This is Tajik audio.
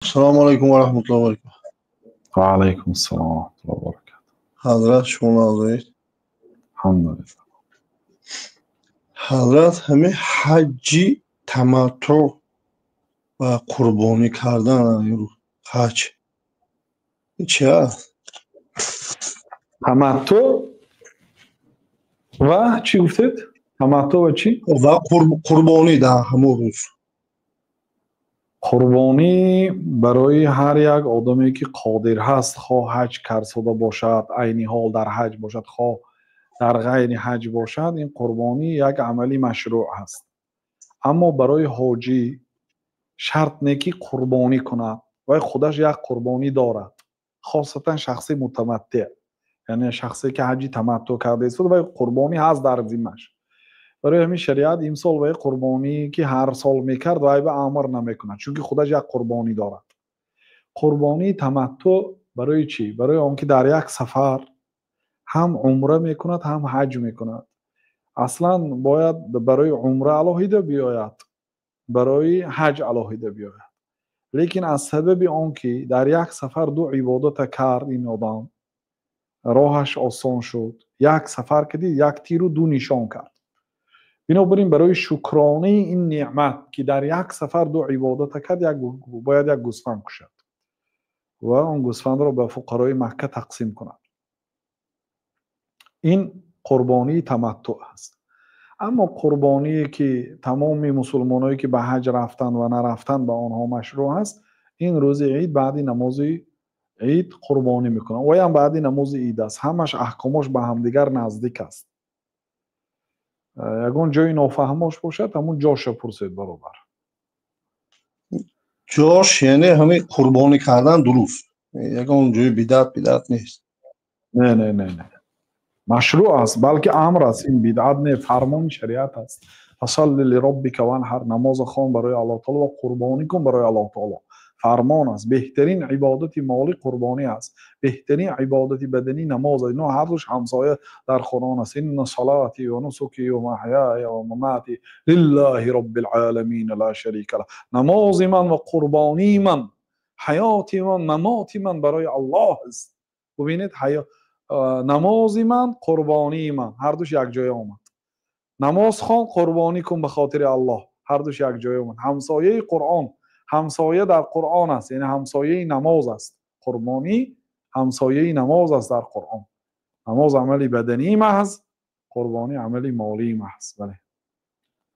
Ассалому алайкум ва раҳматуллоҳи ва баракатуҳ. Ва алайкум ассалом ва раҳматуллоҳи ва баракатуҳ. Ҳазрат, шумо нағзед? Алҳамдулиллаҳ. Ҳазрат, ҳамин ҳаҷҷи таматтуъ ва қурбонӣ кардан, ҳаҷ ин чи аст? Таматтуъ ва чӣ гуфтед? Таматтуъ ва чӣ? Ва қурбонӣ дар ҳамон рӯз. Қурбонӣ барои ҳар як одаме, ки қодир ҳаст, хоҳ ҳаҷ карсода бошад, айни ҳол дар ҳаҷ бошад, хоҳ дар ғайри ҳаҷ бошад, ин қурбонӣ як амали машрӯъ ҳаст. Аммо барои ҳоҷӣ шарт не, ки қурбонӣ кунад, вай худаш як қурбонӣ дорад, хосатан шахси мутаматтиъ, яъне шахсе, ки ҳаҷи таматтуъ карда истода, вай қурбонӣ ҳаст дар зиммаш. Барои ҳамин шариат имсол вай қурбонӣ, ки ҳар сол мекард, вай ба амр намекунад, чунки худаш як қурбонӣ дорад. Қурбонии таматтуъ барои чӣ? Барои он ки дар як сафар ҳам умра мекунад, ҳам ҳаҷ мекунад. Аслан бояд барои умра алоҳида биёяд, барои ҳаҷ алоҳида биёяд, лекин аз сабаби он ки дар як сафар ду ибодата кард, ин одам роҳаш осон шуд, як сафар кардӣ, як тиру ду нишон кард. Бинобар ин барои шукронаи ин неъмат, ки дар як сафар ду ибодата кард, бояд як гӯсфанд кушад ва он гӯсфандро ба фуқарои Макка тақсим кунад. Ин қурбонии таматтуъ аст. Аммо қурбоние, ки тамоми мусулмоное, ки ба ҳаҷ рафтанд ва нарафтанд, ба онҳо машрӯъ аст, ин рӯзи ид баъди намози ид қурбонӣ мекунанд. Ваям баъди намози ид аст. Ҳамаш аҳкомош ба ҳамдигар наздик аст. Ягон ҷои нофаҳмош бошад, ҳамун ҷоша пурсед, бародар. Ҷош, яъне ҳамин қурбонӣ кардан дуруст, ягон ҷои бидъат нест? Не, не, не, не, машрӯъ аст, балки амр аст. Ин бидъат не, фармони шариат аст. فصل لربك وانحر, намоза хон барои Аллоҳ таоло ва қурбонӣ кун барои Аллоҳ таоло, фармон аст. Беҳтарин ибодати молӣ қурбонӣ аст, беҳтарин ибодати баданӣ намоз аст. Ино ҳардуш ҳамсоя дар Қуръон аст: إن صلاتي ونسكي ومحياي ومماتي لله رب العالمين لا شريك له. Намози ман ва қурбонии ман, ҳаёти ман, мамоти ман барои Аллоҳ аст. Бубинед, намози ман, қурбонии ман, ҳардуш якҷоя омад. Намоз хон, қурбонӣ кун ба хотири Аллоҳ, ҳардуш якҷоя омад. Ҳамсояи Қуръон, ҳамсоя дар Қуръон аст, яъне ҳамсояи намоз аст. Қурбонӣ ҳамсояи намоз аст дар Қуръон. Намоз амали бадании маҳз, қурбонӣ амали молии маҳз. Бале.